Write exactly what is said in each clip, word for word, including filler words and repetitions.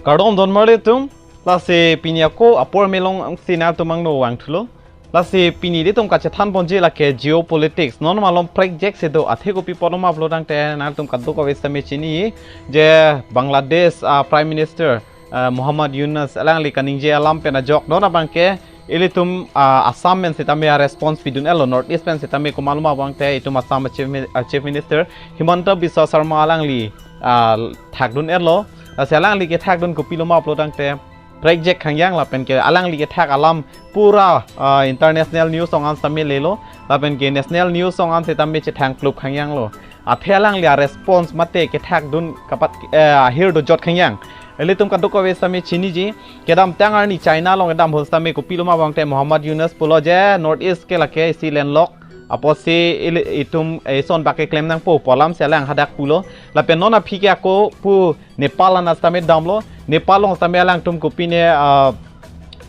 Kardom don marli atum, lasi pini ako apor melong si nangtum angno vangthulo. Lasi pini ilitum kachethan ponji lake geopolitics. Non malom prekjak si do, athe kopi apotlo ma pulotangte nangtum kadokave sitame chini je Bangladesh, ah, Prime Minister, ah, Muhammad Yunus alangli kaningje alam pen ajok non abangke ilitum, ah, Assam pen sitame a-response pidun-etlo, North East pen sitame komatlo ma pulotangte itum Assam Chief Mi-, ah, Chief Minister Himanta Biswa Sarma alangli, ah, thakdun-etlo. Lasi alangli kethakdun kopilo ma pulotangte prekjak khangjang lapen ke alangli kethak alam pura, ah, international news along an sitame lelo, lapen ke national news along an sitame chethang klup khangjanglo. Athe alangli a-response mate kethakdun kapat, eh, ahir dojot khangjang. Ilitum kadokave sitame chiniji, kedamtang arni China along kedam ahut sitame kopilo ma pulotangte Muhammad Yunus pulo je North East ke lake isi landlock, apotsi ili-, itum, eh, ison bak keklem nangpo pu alam si alang hadak pulo. Lapen non aphi ke ako pu Nepal anat sitame damlo, Nepal along sitame alangtum kopine, ah,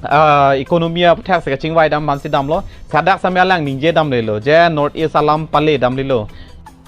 ah, economy aputhak si kachingvai dam aphansi damlo, hadak sitame alang ningje damlelo, je North East alam pale damlelo.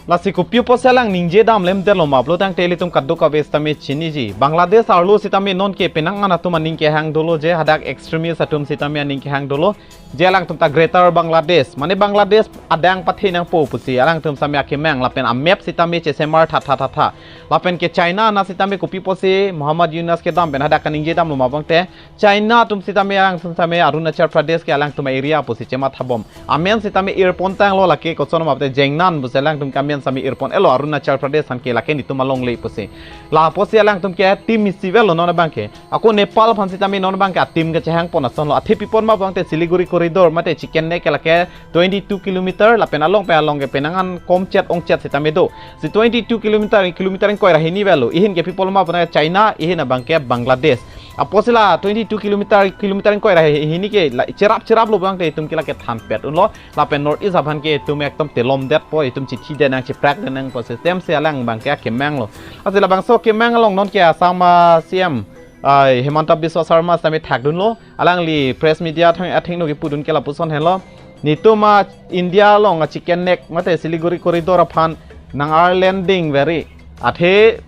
Lasi kopi apotsi alang ningje damlemdetlo ma pulotangte ilitum kadokave sitame chiniji. Bangladesh arlo sitame nonke penang an atum aning kehang dolo je hadak extremist atum sitame aning kehang dolo. Je alangtum ta Greater Bangladesh, mane Bangladesh adang pathe nangpo pusi alangtum sitame akemang lapen a-map sitame chesemar tha tha tha tha. Lapen ke China anat sitame kopi apotsi Muhammad Yunus kedam pen hadak kaningje damlo ma pulotangte China atum sitame alangtum sitame Arunachal Pradesh ke alangtum area pusi chemathabom. Amen sitame irpon tanglo lake koson ma pulotangte Jengnan pusi alangtum ke amen sitame irpon-etlo Arunachal Pradesh aphan ke lake netum alongle pusi. La apotsi alangtum ke team isi avelo non abangke. Ako Nepal aphan sitame non abangke a-team kachehang pon asonlo. Athe pi apot ma pulotangte Siliguri corridor mate chicken neck ke lake twenty-two kilometer lapen along pen along ke penang an komchet ongchet sitame do. Si twenty-two kilometer, kilometer ingkoi ra hini avelo. Ihin ke pi apotlo ma pulotangte China, ihin abangke Bangladesh. Apotsi la twenty-two kilometer, kilometer ingkoi ra hini ke la cherap cheraplo pulotangte itum ke lake thanpet unlo. Lapen North East aphan ke itum ekdom telomdetpo, itum chithi det nang, chiprak det nangpo, system si alang abangke akemanglo. Lasi labangso kemang along nonke Assam a-C M, ah, Himanta Biswa Sarma sitame thakdunlo. Alangli press media atheng, athengno kepudun ke lapuson henlo. Netum a-India along a-chicken neck mate Siliguri corridor aphan nang-arlending veri. Athe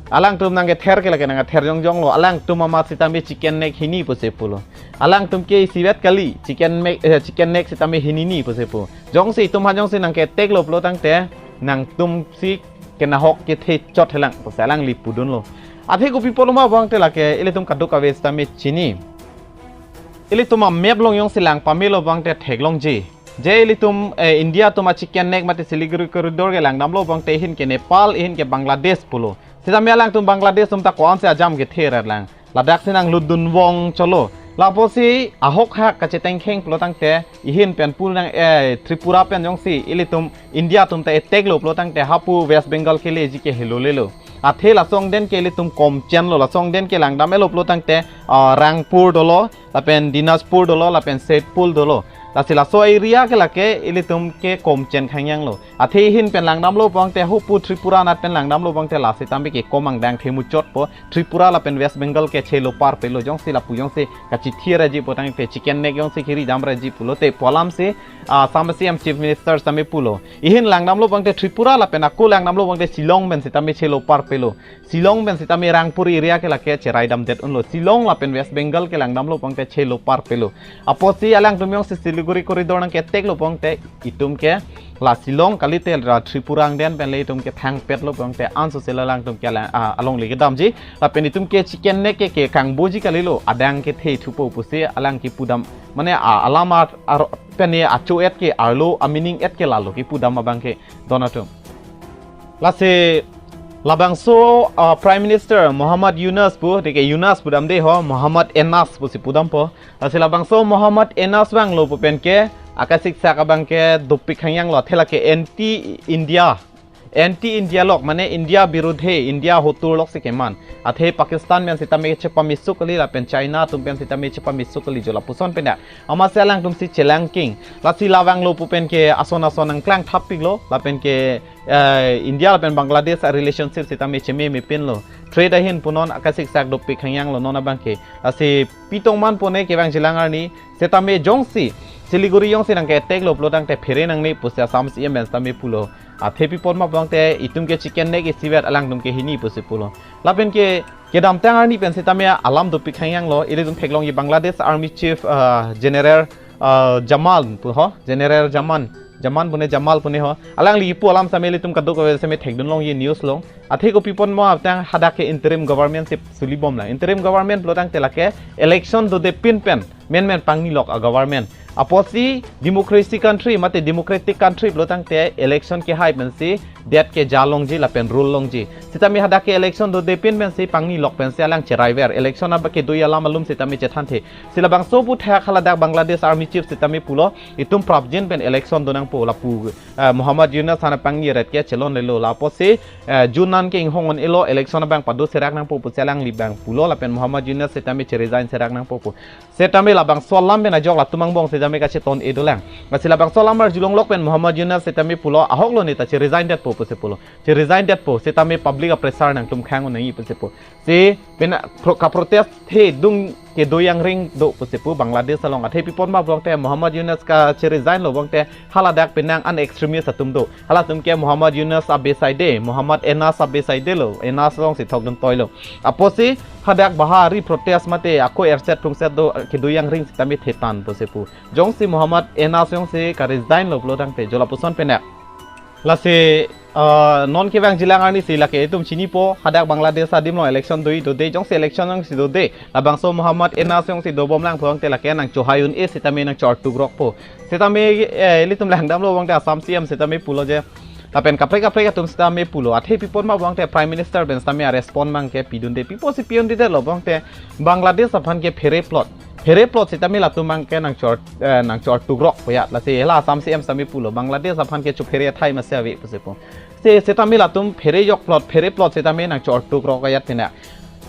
alangtum nangkether ke lake nangkether jongjonglo. Alangtum amat sitame chicken neck hini pusi pulo. Alangtum ke isivet kali, chicken neck, eh, chicken neck sitame hinini pusi pu. Jongsi itum aphan jongsi nangke-attack lo pulotangte nangtumsi kenahok kethe chot helang pusi alangli pudunlo. Athe kopi apotlo ma pulotangte lake ilitum kadokave sitame chini. Ilitum a-map along jongsi lang pamelo pulotangte theklongji. Je ilitum, eh, India atum a-chicken neck mate Siliguri corridor ke langdamlo pulotangte ihin ke Nepal, ihin ke Bangladesh pulo. Sitame alangtum Bangladesh atum ta ko-ansi ajam kethe-et lang. Ladaksi nanglutdun vong chotlo. La apotsi ahok hak kachetengkheng pulotangte ihin pen pu nang, eh, Tripura pen jongsi ilitum India atum ta attack lo pulotangte hapu West Bengal keleji ke helo lelo. Athe laso angdeng ke ilitum komchenlo, laso angdeng ke langdam-etlo pulotangte, ah, Rangpur dolo, lapen Dinajpur dolo, lapen Saitpur dolo. Lasi laso area ke lake ilitum ke komchen khangjanglo. Athe ihin pen langdamlo pulotangte hapu Tripura anat pen langdamlo pulotangte la sitame ke kom angdeng themuchotpo. Tripura lapen West Bengal ke chelo parpelo, jongsi lapu jongsi kachithi-etji pulotangte chicken neck jongsi kiri damreji pulote pu alamsi, ah, Assam a-C M Chief Minister sitame pulo. Ihin langdamlo pulotangte Tripura lapen ako langdamlo pulotangte Shillong pen sitame chelo parpelo. Shillong pen sitame Rangpur area ke lake cherai damdet unlo. Shillong lapen West Bengal ke langdamlo pulotangte chelo parpelo. Apotsi alangtum jongsi Siliguri corridor nangke-attack lo pulotangte itum ke la Shillong kalite la Tripura angdeng pen le itum ke thangpetlo pulotangte anso si la alangtum ke la, ah, alongle kedamji. Lapen itum ke chicken neck ke, ke kangboji kalilo, adang kethe thupo pusi alang kepudam. Mane, ah, alam ar, ar, pen acho-et ke arlo, a-meaning-et ke lalo kepudam abangke don atum. Lasi labangso, ah, Prime Minister Muhammad Yunus pu, de ke Yunus pudamde ho, Muhammad Enas pusi pudampo. Lasi labangso Muhammad Enas vanglo pu pen ke akasiksak abangke dopik khangjanglo, athe lake anti India. Anti India lok, mane India birudhe, India hotur loksi keman. Athe Pakistan pen sitame chepamesuk kali lapen China atum pen sitame chepamesuk kali jo lapuson pen ya. Amatsi alangtumsi chelangking. Lasi la vanglo pu pen ke ason ason nangklang thappiklo, lapen ke, eh, India lapen Bangladesh a-relationship sitame chememepinlo. Trade ahin pu non akasiksak dopik khangjanglo non abangke. Lasi pitong man pone kevangjilang arni, sitame jongsi Siliguri jongsi nangke-attack lo pulotangte phere nangne pusi Assam C M pen sitame pulo. Athe pi apot ma pulotangte itum ke chicken neck isivet, alangtum ke hini pusi pulo. Lapen ke Kedamtang arni pen sitame alam dopik hangyang lo, ilitum theklongji Bangladesh Army Chief, ah, General, ah, Jamal pu ho, General Jaman, Jaman pune Jamal pune ho. Alangli kipu alam sitame ilitum kadokave sitame thekdun longji news along. Athe kopi pon ma tang hadak ke interim government si suli bomlang. Interim government pulo tangte lake election dodepin pen menmen pangni lok a government. Apotsi democracy country mate democratic country pulo tangte election kehai pensi det keja longji lapen rule longji. Sitame hadak ke election dodepin pensi pangni lok pensi alang cheraiver. Election aba kedo alam alum sitame chethanthe. Si labangso aphuthak haladak Bangladesh Army Chief sitame pulo itum prapjin pen election donangpo lapu, eh, Muhammad Yunus aphan pangni ret ke chelonlelo. Lapusi, eh, June an ke inghong un-elo, election abang pado serak nangpo pusi alangli abang pulo lapen Muhammad Yunus sitame cheresign serak nangpo pu. Sitame labangso alam pen ajok latum angbong sitame kacheton-e dolang. Lasi labangso alam arjulong lok pen Muhammad Yunus sitame pulo ahok lo neta cheresign detpo pusi pulo. Cheresign detpo sitame public a-pressure nangtum khang un-e pusi pu. Si pen pro, kaprotest thedung kedo yangring do pusi pu Bangladesh along. Athe pi pon ma pulo tangte Muhammad Yunus kacheresign lo pulo tangte haladak penang an extremist atum do. Halatum ke Muhammad Yunus abe saide, Muhammad Enas abe saidelo, Enas alongsi thokdun toilo. Apotsi hadak bahari protest mate ako erset prungset do kedo yangring sitame thetan pusi pu. Jongsi Muhammad Enas jongsi karesign lo pulo tangte jo lapuson penak. Lasi, ah, non kevangjilang arni si lake itum chinipo hadak Bangladesh adim along election doji dode, jongsi election jongsi dode labangso Muhammad Enas jongsi dobomlang pulo tangte lake nangchohai un-e sitame nangchortuk rokpo. Sitame, eh, ilitum langdamlo pulo tangte Assam C M sitame pulo je lapen kaprek kaprek atum sitame pulo. Athe pi pon ma pulo tangte Prime Minister pen sitame a-respond abang ke pidunde, pi pusi pidundedetlo pulo tangte Bangladesh aphan ke phere plot. Phere plot sitame latum abang ke nangchor, eh, nangchortuk rok po ya. Lasi hela Assam C M sitame pulo Bangladesh aphan ke chophere athai masi ave pusi pu. Si sitame latum phere jok plot, phere plot sitame nangchortuk rok ayat tina.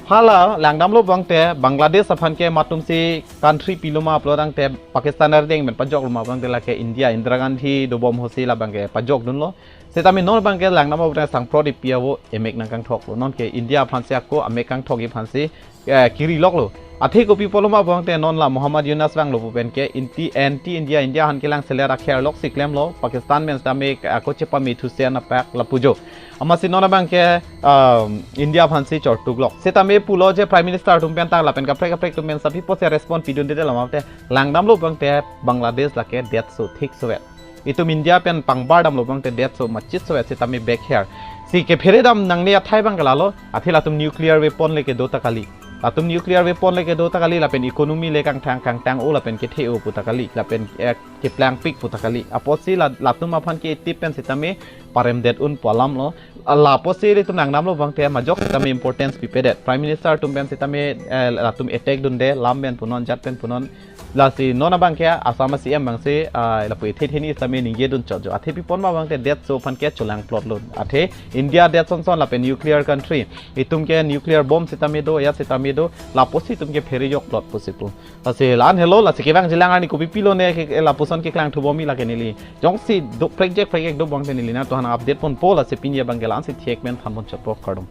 Hala langdamlo pulo tangte Bangladesh aphan ke matumsi country pilo ma pulo tangte Pakistan ardeng pen pajoklo ma pulo tangte lake India, Indira Gandhi dobom ahutsi labang ke pajokdunlo. Sitame non abang ke langdamlo pulo tangte sangprot ipi avo emek nangkangthoklo. Non ke India aphansi ako amek kangthokji aphansi, eh, kiri loklo. Athe kopi pulo ma pulo tangte non la Muhammad Yunus vanglo pu pen ke anti, anti India, India aphan kelang selet akher loksi klemlo, Pakistan pen sitame ako chepamethusen apak lapu jo. Amatsi non abang ke, um, India aphansi chortuk lok. Sitame pulo je Prime Minister atum pen ta lapen kaprek kaprek atum pen sitame pi pusi respond pidundedetlo ma pulo tangte langdamlo pulo tangte Bangladesh lake detso thiksovet. Itum India pen pangbar damlo pulo tangte detso machitsovet sitame bek her. Si kephere dam nangne athai abang ke lalo, athe latum nuclear weapon le kedo ta kali. Latum nuclear weapon le kedo ta kali lapen economy le kangthang kangtang-o lapen kethe-o pu ta kali. Lapen, eh, keplangpik pu ta kali. Apotsi la, latum aphan ke itip pen sitame paremdet un pu alamlo. Lapusi ilitum langdamlo pulo tangte majok sitame importance pipedet. Prime Minister atum pen sitame, eh, latum attack dunde, lam pen punon, jat pen punon. Lasi non abang ke Assam C M abangsi, ah, lapu ithe theni sitame ningjedun chot jo. Athe pi pon ma pulo tangte detso aphan ke cholang plot lo. Athe India det sonson lapen nuclear country. Itum ke nuclear bomb sitame do, ya sitame do. Lapusi itum ke phere jok plot pusi pu. Lasi la-an helo, lasi kevangjilang arni kopi pilo ne ke, ke lapuson keklang thubom-i lake neli. Jongsi do project project do pulo tangte neli nangtumphan update ponpo, lasi pini abang ke la-ansi thek pen thanpon chotpo, kardom.